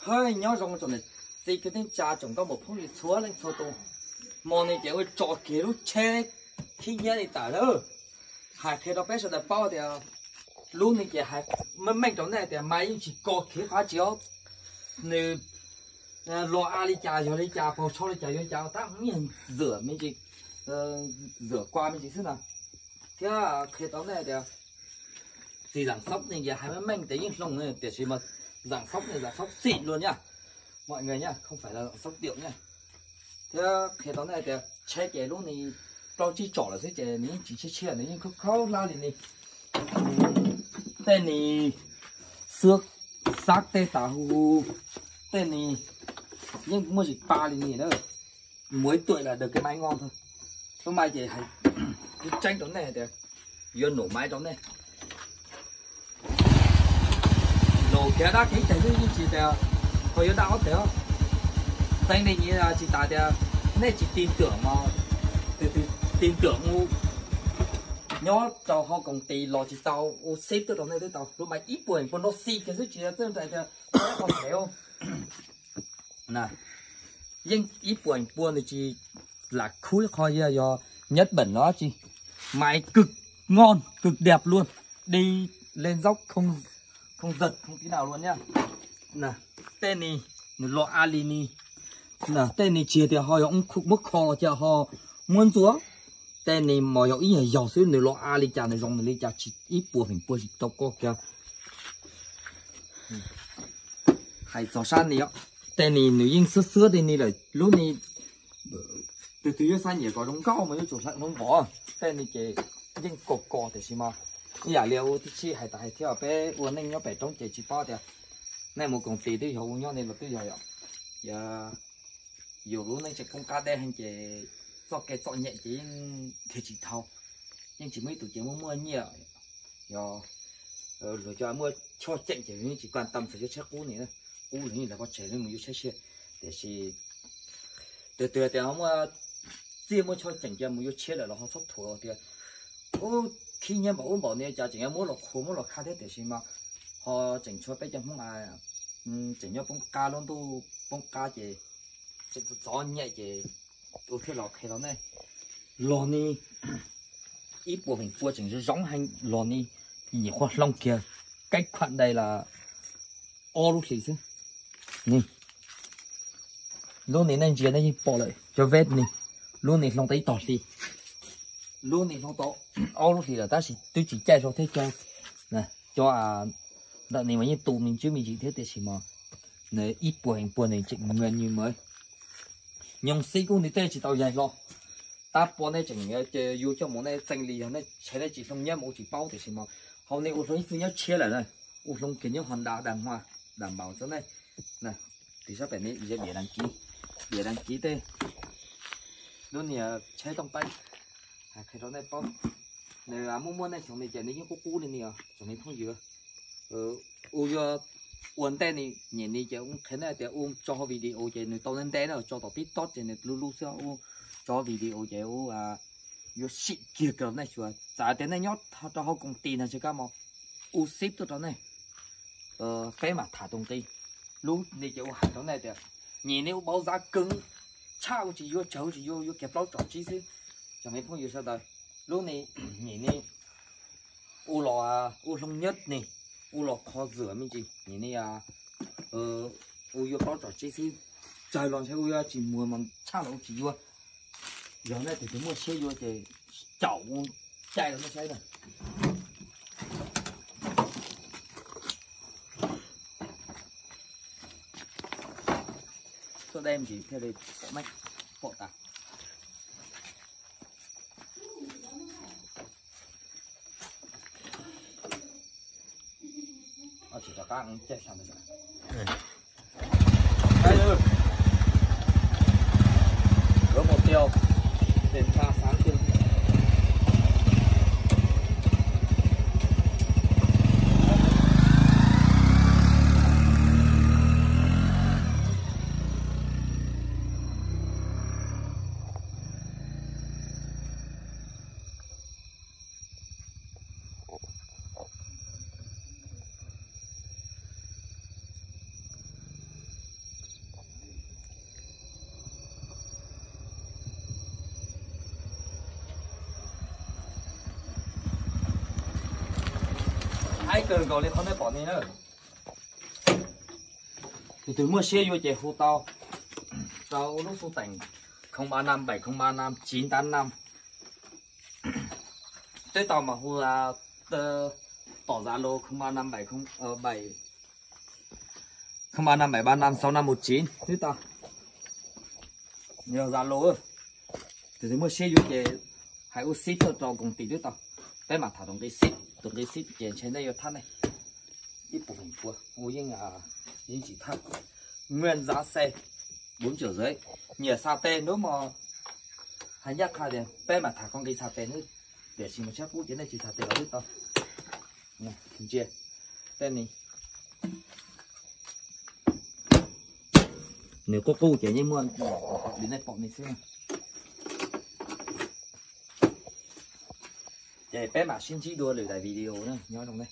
Hawj, nyob zoo tsoom niam txiv kwv tij neej tsa tsoom nkauj muam phooj ywg txhua leej txhua tus. Hmo no ces ua tso kiag lub tsheb khib nyiab li tawm lawm. Hais qhia rau peb sawv daws paub tias lub no ces hais meej meej rau nej tias mas yeej tsis kos kiag qhov tsis os. Nws los a li cas yog li cas, paug tsho li cas yog li cas, tab yeej zuam me ntsis, zuam kua me ntsis xwb na. Thiab qhia rau nej tias txiv Zam Xoob ne ces hais meej meej tias yeej hloov, tiam sis mas Zam Xoob ne Zam Xoob xim luaj nyaj, mọi người nha, không phải là Zam Xoob điệu nha. Thiab qhia rau nej tias tsheb ces lub ni plaub tsib tsom lawm xwb ces nws yeej tsis tshiab tshiab, nws yeej khaub khaub hlab li ni. Tej ni xwb, xab tej tas hu hu, tej ni yeej muaj tsis pa li ni na. Muaj ib tuam las đợt cái máy ngon thôi. Lub mai ces hais tseeb rau nej tias yuav nổ máy rau nej. Nổ kiag dab kiag teg xwb yeej tsis tias ho yuav dab ob teg. Txeeb li nyias tsis tas tias nej tsis tin tưởng mas, tus twg tin tưởng mus nyob rau hauv công ty los tsis tau, ua xib tuaj rau nej twb tau. Lub mai ib puas puas no xi kiag xwb tsis txawj nrais tias qhov thev. Yeej ib puas pua nws tsis lam khub qhov yog, yog nhất bẩn no dab tsi. Máy cực ngon, cực đẹp luôn. Đi lên dốc không, không giật, không tí nào luôn nha. Tej ni nws los a li ni. Tej ni tsis tias ho yog muab kho los cas ho muab ntxuav. Tej ni mas yog ib yam yaus xwb, nws los a li cas nws zoo nws li cas, tsis ib puas feem pua tsis tau koj kiag. Hais txog sab ni, tej ni nws yeej xwb xwb li ni lawm. Lub ni tus twg yuav xav nyiam kom zoo nkauj mas yuav tsum hlawv hloov vov. Tej ni ces yeej kos kos tiam sis mas ib yam li ua tib si hais tas hais thiab, peb ua neej nyob pem roob ces tsis paub tias nej mus koom tis twb yog ua nyob ne los twb yog yom. Yus lub neej tseem poob qab deb heev ces txoj kev txom nyem ces yeej nrhiav tsis dhau. Yeej tsis muaj ib tug ces muaj muaj nyiaj. Yog luag cov muaj choj ceem ces yeej tsis quan tâm txog yuav tsheb qub ni, qub los yeej lawv pov tseg mus yuav tsheb siab. Tiam sis tus twg tias muaj txiaj muaj choj ceem ces mus yuav tshiab lawm los ho txhob thuam tias ub khib nyiab npaum ub npaum ni cas tseem yuav muab los qhuas muab los khab thiab, tiam sis mas ho tseem tshuav peb cov Hmoob tseem nyob poob qab lub ntuj poob qab ces tseem txom nyem ces ua thiaj los qhia rau nej. Los ni ib puas feem pua tseem zoo zoo heev, los ni nyuam qhuav hloov kiag kaib khuam dai las ob lub hlis xwb. Ni lub ni nej ntsia nej yeej pom lawm cov veb ni. Lub ni hloov tau ib tog hli, lub ni hloov tau ob lub hlis lawm tab sis twb tsis caij hlo thiab. Cov, cov ntawm ni mas yeej tu me ntsis me ntsis thiab tiam sis mas nws ib puas feem pua nws tseem nws me. Nyoog xib kub nws tej tsis tau yaig hlo. Tab pom nej tseem yuav coj mus nej txees li yog nej tsheb nej tsis hloov nyiab mus ua tsis paub tiam sis mas hauv nej ua hloov ib txwj nyob tshiab lawm na. Ua hloov kiag nyob ho nta dag hma dam npaum tso nej. Tig sab pem ne yog diam đăng ký, diam đăng ký tej. Lub niag tsheb tooj paib, hais qhia rau nej paub, nws muaj muaj nej xyoo ni ces nws yeej qub qub li ni os tsoom me phooj ywg. Ua yuav ua ntej ni nyem ni ces ua qhia nej tias ua tso video ces nws tau ntev ntev na, tso tom TikTok ces nws luj luj xwb, ua tso video ces ua yuav sim kiag kawg nej xyuas. Txawm tias nej nyob rau hauv koom tis no tsis kab mos, ua xib tuaj rau nej, peb mam tham tus nqi. Lub ni ces ua hais rau nej tias nyem ni ua bauv zav kawg, tshaj ua tsis yuav, tsawg ua tsis yuav, yuav kiag plaub tsom tsib xwb. Tsoom me phooj ywg sawv daws, lub ni nyem ni ua los ua hloov nyiab ni, ua los kho zuam me ntsis, nyem ni ua yuav plaub tsom tsib xwb. Tsawg los ntshe ua yuav tsis muag mas tshaj los ua tsis yuav. Yog nej tus twg muaj siab yuav ces caum ua caij rau nej saib na. Tuaj deb ntsis thiaj li pom meej pom tas. Tsis rov qab caij hla ntawd. Có mục tiêu tìm ra sáng trưng. Ib kawg nkaus li qhov nej pom ni na. Tus twg muaj siab yuav ces hu tau rau lub xu teem không ba năm bảy không ba năm chín tám năm. Twb tau mas hu, pom Zalo không ba năm bảy không, bảy không ba năm bảy ba năm sáu năm một chín twb tau. Yog Zalo, tus twg muaj siab yuav ces hais ua xib tuaj rau công ty twb tau. Peb mam tham tus nqi xib, tus nqi xib ces ntshe nej yuav thab nej ib puas feem pua, ua yeej, yeej tsis thab. Nguyên giá xe bốn triệu rưỡi. Nyiam xa tes nruab mos, hais ncaj qha tias peb mam tham công ty xa tes nawb, tiam sis mas tshaib qub ces nej tsis xa tes los twb tau. Ntsia tej ni, nws qub qub ces yeej muaj li nej pom ni xwb. Ces peb mam sib ntsib dua lwm daim video na, nyob zoo nej.